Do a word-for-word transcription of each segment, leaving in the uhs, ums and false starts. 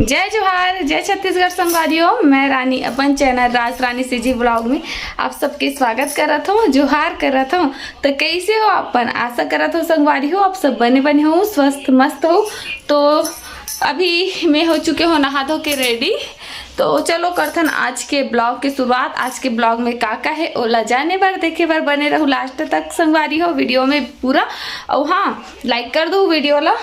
जय जोहार, जय छत्तीसगढ़ संगवारी हो। मैं रानी अपन चैनल राज रानी सीजी ब्लॉग में आप सबके स्वागत करत हूँ, जोहार करत हूँ। तो कैसे हो अपन? आशा करत हूँ संगवारी हो आप सब बने बने हो, स्वस्थ मस्त हो। तो अभी मैं हो चुके हो नहा धो के रेडी। तो चलो करथन आज के ब्लॉग के शुरुआत। आज के ब्लॉग में का का है ओला जाने बर, देखे बर बने रहू लास्ट तक संगवारी हो वीडियो में पूरा। और हाँ, लाइक कर दो वीडियो ला,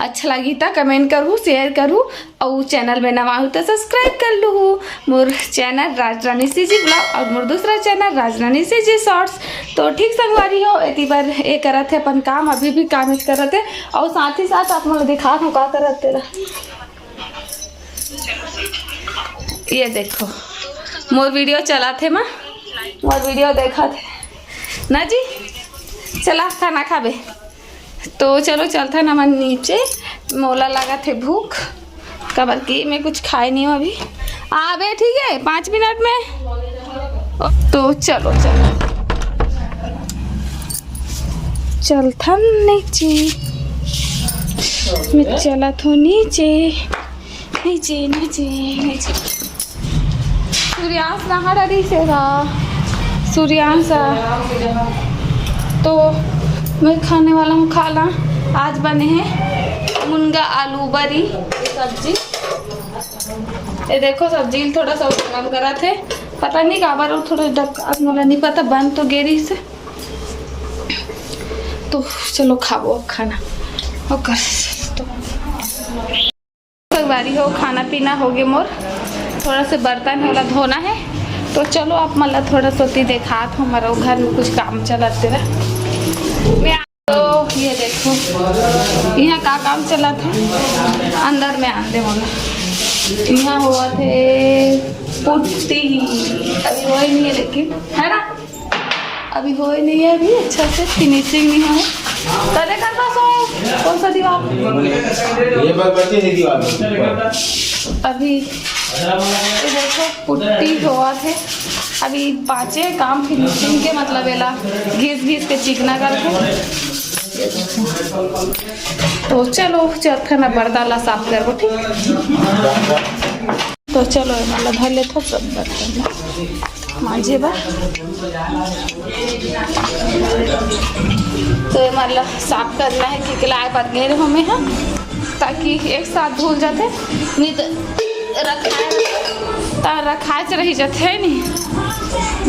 अच्छा लगी त कमेंट करू, शेयर करू, और चैनल में नवा हो तो सब्सक्राइब कर लू। मोर चैनल राजरानी सीजी ब्लॉग और मोर दूसरा चैनल राजरानी सीजी शॉर्ट्स। तो ठीक संगवारी हो, एती बर ए करत है अपन काम, अभी भी काम ही करत है। और साथ ही साथ आप मोला दिखा हूँ का करत तेरा। ये देखो, मोर वीडियो चला थे माँ, मोर वीडियो देखा थे ना जी। चला खाना खाबे। तो चलो चलथन हमन नीचे, मोला लागत हे भूख, काबर कि मैं कुछ खाए नहीं हूँ अभी। आबे ठीक है, पाँच मिनट में। तो चलो चलो, चलथन नीचे। मैं चलत हूँ नीचे। नीचे, नीचे, नीचे। सूर्यांश नहा डरी से रा। सूर्यांश आ। तो मैं खाने वाला हूँ खाना। आज बने हैं मुनगा आलू बरी सब्जी। ये देखो सब्जी ल थोड़ा सा गरम करा थे, पता नहीं काबर वो थोड़ा डक-, अब मोला नहीं पता, बन तो गेरी से। तो चलो खाबो अब खाना। ओकर तो संगवारी हो, खाना पीना हो गए मोर, थोड़ा से बर्तन होला धोना है। तो चलो आप मतलब थोड़ा सोती देखात हो, हमारा घर में कुछ काम चलत तेरा। मैं तो ये देखो यहाँ का काम चलत है, अंदर में आन दे मोला। यहाँ हुआ थे पुट्टी, अभी हुआ ही नहीं है लेकिन, है ना? अभी होए नहीं है, अभी अच्छा से फिनिशिंग नहीं होए। कदे कर पास होए? कौन सा दीवार? ये बार बची है दीवार। अभी ये देखो पुट्टी होवत हे, अभी पाँचे काम फिनिशिंग के, मतलब एला घिस घिस के चिकना करके। तो चलो चरखा ना पर्दा ला साफ करबो, ठीक। तो चलो, एमन ला धर लेथव सब बर्तन ला मांजे बर। तो एमन ला साफ करना है, किकलाए बर गे रहे हमें ह, ताकि एक साथ धुल जाते, नहीं तो रखाए, ता रखाए च रही जाते है नी।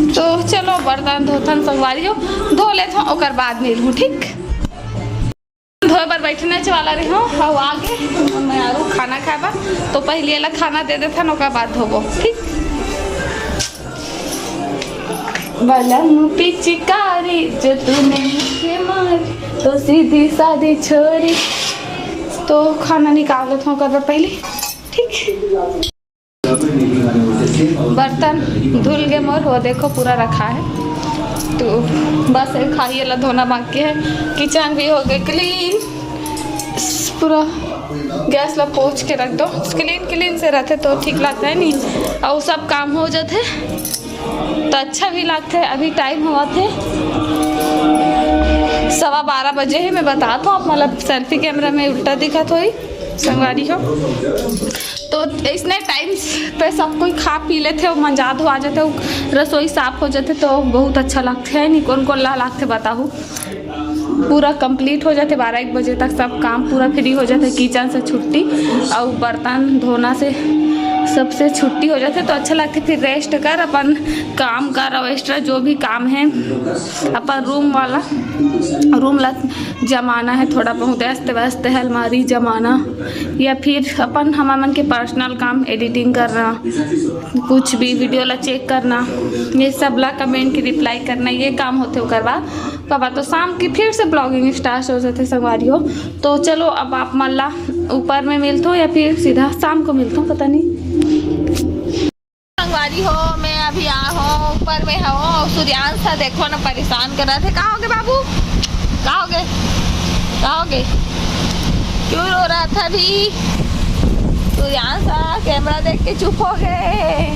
तो चलो, बर्तन धोथन संगवारी हो, धो लेथव, ओकर बाद मिलहूँ, ठीक। धोए बर बैठने वाला रही हूँ, अउ आगे मैं आरू खाना खाए बर, तो पहले एला खाना दे देथन, ओकर बाद धोबो, ठीक। बलम पिचकारी जो तूने मुझे मारी, तो सीधी सादी छोरी। तो खाना निकाल देथन ओकर बर पहले, ठीक। बर्तन धुल गे मोर, वो देखो पूरा रखा है। तो बस एक खाही ला धोना बाकी है। किचन भी हो गए क्लीन, पूरा गैस ला पोंछ के रख दो। क्लीन क्लीन से रहते तो ठीक लगता है नहीं, और सब काम हो जाते तो अच्छा भी लगते। अभी टाइम हुआ थे सवा बारह बजे है। मैं बता तो आप मतलब सेल्फी कैमरा में उल्टा दिखत होई संगवारी हो। तो इसने टाइम पे सब कोई खा पी लेते हो, मंजा धोआ जाते हो, रसोई साफ हो जाते तो बहुत अच्छा लगते है। नहीं कौन कौन ला लगते बताओ। पूरा कंप्लीट हो जाते, बारह एक बजे तक सब काम पूरा फ्री हो जाते, किचन से छुट्टी और बर्तन धोना से सबसे छुट्टी हो जाते, तो अच्छा लगते। फिर रेस्ट कर, अपन काम कर और एक्स्ट्रा जो भी काम है अपन रूम वाला, रूम ला जमाना है, थोड़ा बहुत अस्त व्यस्त है, अलमारी जमाना या फिर अपन हमर मन के पर्सनल काम, एडिटिंग करना, कुछ भी वीडियो ला चेक करना, ये सब ला कमेंट की रिप्लाई करना, ये काम होते। ओकर बाद बाबा तो शाम की फिर से ब्लॉगिंग स्टार्ट हो जाते संगवारी हो। तो चलो अब आप मन ला ऊपर में मिलथो या फिर सीधा शाम को मिलथो, पता नहीं। संगवारी हो, मैं अभी आ हो ऊपर में हो, सूर्यांश था देखो ना परेशान कर रहा थे। कहाँ हो गए बाबू? कहाँ हो गए? कहाँ हो गए? क्यों रो रहा था अभी? सूर्यांश था, कैमरा देख के चुप हो गए।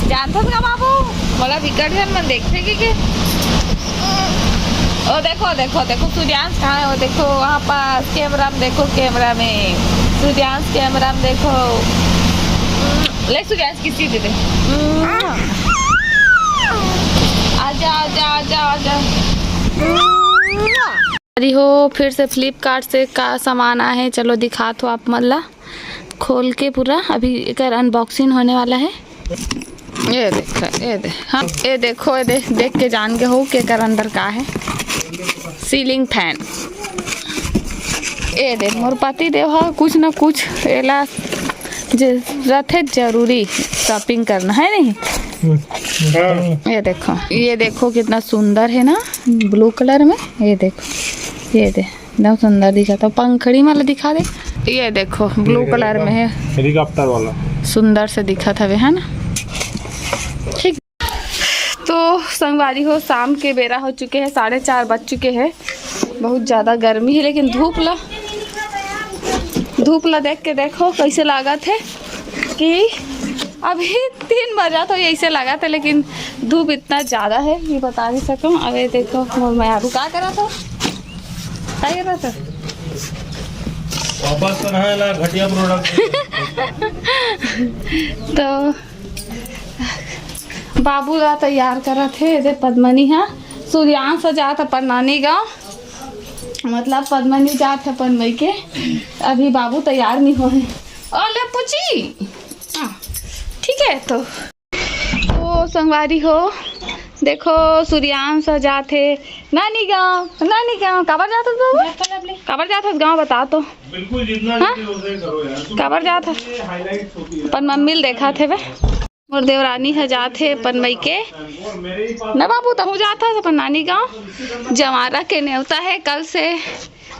जानते हो क्या बाबू? बोला विकट जन मन देखते कि के? ओ देखो, देखो, देखो सूर्यांश कहाँ है? वो देखो वहाँ पास कैमरा में, देखो कैमरा में। सूर्यांश कैमरा में देखो। ले सूर्यांश किसी दे दे। आजा, आजा, आजा, आजा। अरे हो, फिर से Flipkart से का सामान आए हे, चलो दिखात हो आप मन ला खोल के पूरा। अभी एकर unboxing होने वाला है। ये देख, ये दे, हाँ, ये देखो, ये दे, देख के जान के हो के एकर अंदर का है। Ceiling fan। ये दे, मोर पति देव ह कुछ ना कुछ एला जे रथे जरूरी shopping करना है नहीं। ये देखो, ये देखो कितना सुंदर है ना, blue colour में। ये देखो, ये दे, एकदम सुंदर दिखत हे। पंखड़ी वाला दिखा दे। ये देखो, blue colour में है, helicopter वाला। सुंदर से दिखत हवे, है ना? ठीक। तो संगवारी हो, शाम के बेरा हो चुके हैं, साढ़े चार बज चुके हैं। बहुत ज़्यादा गर्मी है, लेकिन धूप ला, धूप ला देख के देखो कैसे लागत है कि अभी तीन बजा तो ऐसे लागत है, लेकिन धूप इतना ज़्यादा है कि बता नहीं सकूँ। अब ये देखो, मोर मयारू का करा था, का करा था? वापस तो ना है ना, घटिया product। तो बाबू ला तैयार करत हे, एदे पद्मनी हा। सूर्यांश जात अपन नानी गाँव, मतलब पद्मनी जात हे अपन मइके। अभी बाबू तैयार नहीं होए। ओ ले पूछी, हाँ, ठीक है। तो, तो संगवारी हो, देखो सूर्यांश जात हे नानी गाँव। नानी गाँव काबर जात हस बाबू? काबर जात हस गाँव, बता तो। बिल्कुल, जितना हाँ? जल्दी हो सके करो यार। तुम काबर जात हस? ये highlight होती है। अपन मम्मी ल देखा थे बे। मोर देवरानी ह जात हे अपन मइके। ना बाबू, तहूँ जात हस अपन नानी गाँव। जंवारा के नेवता है कल से,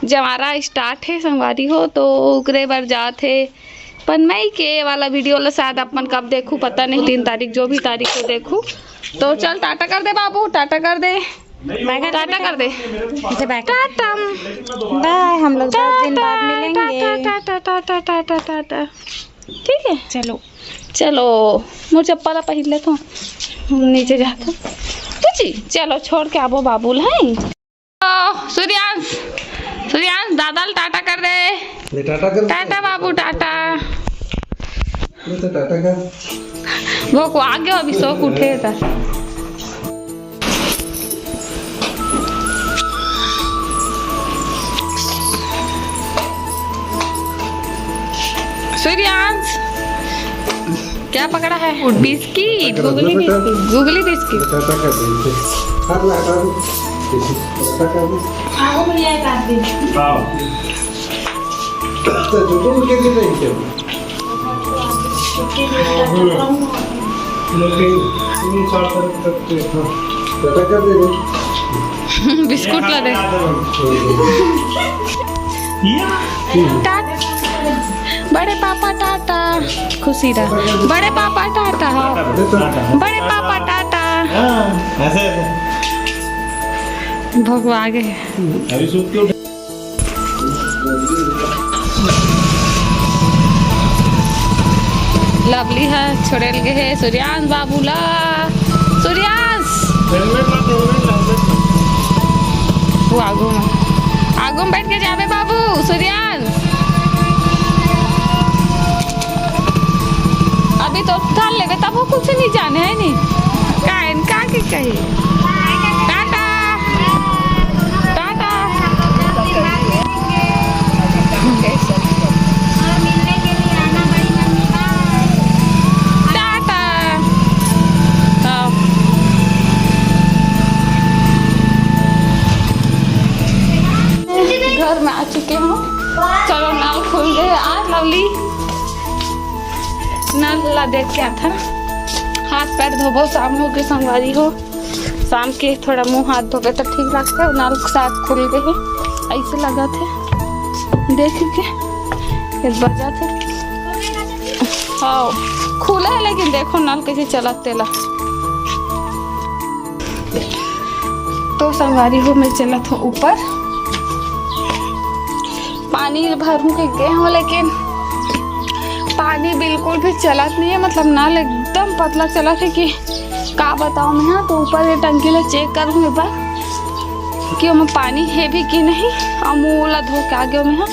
जंवारा start है संगवारी हो, तो ओकरे बर जात हे अपन मइके। वाला video ला शायद अपन कब देखू पता नहीं, तीन तारीख जो भी तारीख को देखू। तो चल टाटा कर दे बाबू, टाटा कर दे, टाटा कर दे। अच्छा, bye। टाटा। Bye, हम लोग दस दिन बाद मिलेंगे। टाटा, टाटा, टाटा, टाटा, टाटा। ठीक है, चलो। चलो, मोर चप्पल ला पहिर लेथों, हम नीचे जाथों। तो जी, चलो, छोड़ के आबो बाबू ल, हैं? ओ, सूर्यांश, सूर्यांश, दादा ल टाटा कर दे। ले, टाटा कर दे। टाटा बाबू, टाटा। ले तो टाटा कर। वो को आगे अभी सो के उठे था। सूर्यांश, क्या पकड़ा है? Biscuit, googly biscuit, googly biscuit. Tata कर दे। हटा दे। हाँ। तो छोटू के लिए नहीं क्या? बिस्कुट ला दे। टाटा। बड़े पापा टाटा। खुशी रह। बड़े पापा टाटा, हाँ। बड़े पापा टाटा। भगवा गए। लवली ह छोड़े ल गे हे सूर्यांश बाबू ला। सूर्यांश, वो आगू में, आगू में बैठ के जाबे बाबू। सूर्यांश, अभी तो उठा लेबे तब वो कुछ नहीं जाने है नहीं। का इनका के कही टाटा। टाटा। टाटा। हाँ। घर में आ चुके हो। चलो, नल खुल गए। आ लवली, नल ला देख के आथन। हाथ पैर धोबो, शाम हो के संगवारी हो। शाम के थोड़ा मुंह हाथ धोबे त ठीक लगथे। नल साफ खुल गए हे, ऐसे लगथे। देख के एक बजा थे। हाँ, खुला है, लेकिन देखो नल कैसे चलत तेला। तो संगवारी हो, मैं चलत हूँ ऊपर। पानी भरू के गे हूँ, लेकिन पानी बिल्कुल भी चलत नहीं है। मतलब नल एकदम पतला चलत है कि का बताऊँ मैं। हाँ, तो ऊपर ये टंकी ला check करूँ एक बार कि ओमा पानी है भी कि नहीं। और मुँह ला धो के आ गए मैं। हाँ,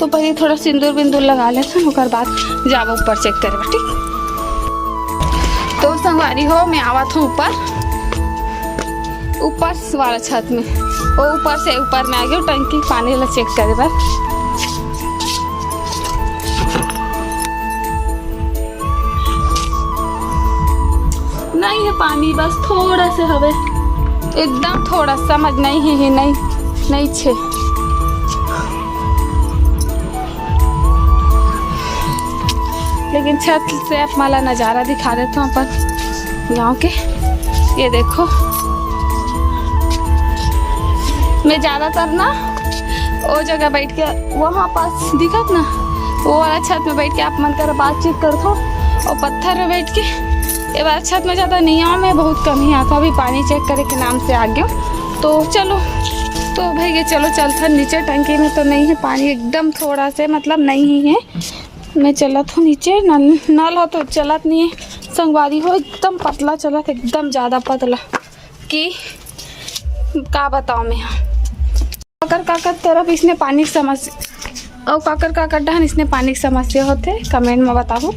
तो पहले थोड़ा सिंदूर बिंदूर लगा लेथन, ओकर बाद जाबो ऊपर चेक करे बर, ठीक। तो संगवारी हो, मैं आवत हूँ ऊपर, ऊपर वाला छत में। वो ऊपर से, ऊपर में आ गयो टंकी पानी ला चेक करे बर। नहीं है पानी, बस थोड़ा से हवे, एकदम थोड़ा, समझ नहीं है, है नहीं, नहीं छे। लेकिन छत से आप मन ला नजारा दिखा देता हूँ अपन गाँव के। ये देखो, मैं ज्यादातर ना वो जगह बैठ के, वहाँ पास दिखत ना, वो वाला छत में बैठ के आप मन कर बातचीत करथो, और पत्थर में बैठ के। ये वाला छत में ज्यादा नहीं आवा मैं, बहुत कम ही आता, अभी पानी चेक करे के नाम से आ गयो। तो चलो, तो भैया चलो चलथन नीचे, टंकी में तो नहीं है पानी, एकदम थोड़ा से, मतलब, नहीं ही है। मैं चलत हूँ नीचे, नल, नल हो तो चलत नहीं है संगवारी हो, एकदम पतला चलत, एकदम ज्यादा पतला कि का बताओ मैं। काकर काकर तरफ इसने पानी की समस्या, और काकर काकर डहन इसने पानी की समस्या होथे, कमेंट में बताओ।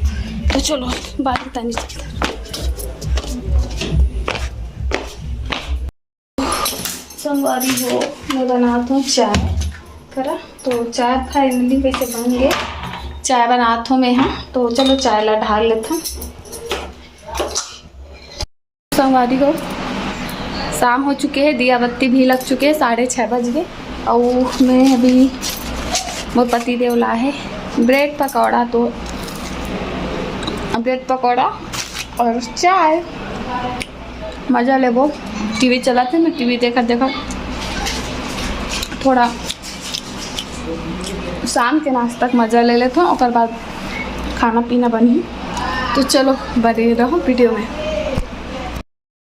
तो चलो, बात बतानी चलता। संगवारी हो, मैं बनात हूँ चाय करा। तो चाय फाइनली वैसे बन गए, चाय बनात हूँ मैं, हाँ। तो चलो, चाय ला ढाल लेथन। संगवारी हो, शाम हो चुके है, दिया बत्ती भी लग चुके है, साढ़े छः बज गए। और मैं अभी, मोर पति देव ला है ब्रेड पकौड़ा, तो ब्रेड पकौड़ा और चाय, मजा लेबो। टीवी चलत है, मैं टीवी देखत देखत थोड़ा शाम के नाश्ता के मजा ले लेथों, ओकर बाद खाना पीना बनही। तो चलो, बने रहो वीडियो में।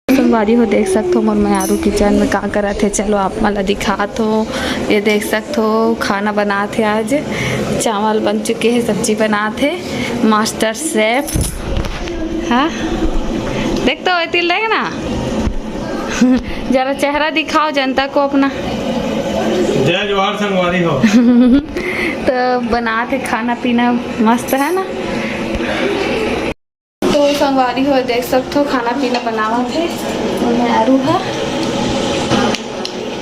संगवारी हो, देख सकथो मोर मयारू किचन में का करत हे। चलो, आप मन ला दिखात हो। ये देख सकथो, खाना बनात हे आज, चावल बन चुके हे, सब्जी बनात हे मास्टर शेफ। हाँ, देख तो एती देख ना, जरा चेहरा दिखाओ जनता को अपना। जय जोहार संगवारी हो। तो बनात हे खाना पीना, मस्त है ना। तो संगवारी हो, देख सकथो खाना पीना बनावत हे, और मैं आरू हा।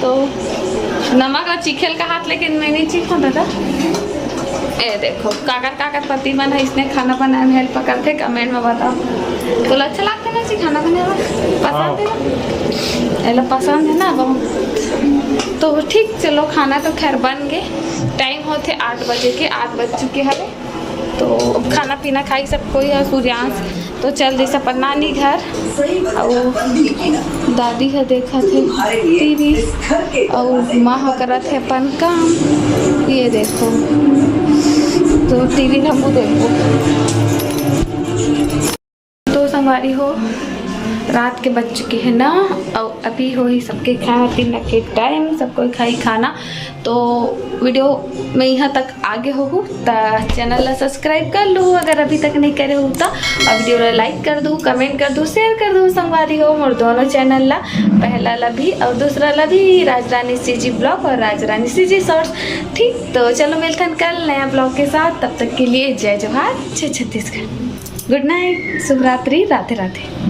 तो नमक ला चीखे ल कहात, लेकिन मैं नहीं चीखों दादा। ए देखो, काकर काकर पति मन ह इसने खाना बनाए में हेल्प करथे, कमेंट में बताओ। तोला अच्छा लगथे ना जी खाना बनाए में? पसंद है ना? एला पसंद है ना बहुत। तो ठीक, चलो, खाना तो खैर बन गे, टाइम होथे आठ बजे के, आठ बज चुके हवे। तो अब खाना पीना खाई सब कोई ह, सूर्यांश तो चल दिस अपन नानी घर, अउ दादी ह देखत हे टीवी, अउ माँ ह करत हे अपन काम। ये देखो, तो टीवी हमू देखबो। तो संगवारी हो, रात के बज चुके हे ना, अउ अभी होही सबके खाना पीना के टाइम, सब कोई खाई खाना। तो वीडियो में यहाँ तक आगे होहू त चैनल ला सब्सक्राइब कर लू अगर अभी तक नहीं करे हो त, और वीडियो ला लाइक कर दू, कमेंट कर दू, शेयर कर दू संगवारी हो मोर दोनों चैनल ला, पहला ला भी और दूसरा ला भी, राजरानी सीजी ब्लॉग और राजरानी सीजी शॉर्ट्स। ठीक, तो चलो मिलथन कल नया ब्लॉग के साथ, तब तक के लिए जय जोहार, जय छत्तीसगढ़, गुड नाइट, शुभ रात्रि, राधे राधे।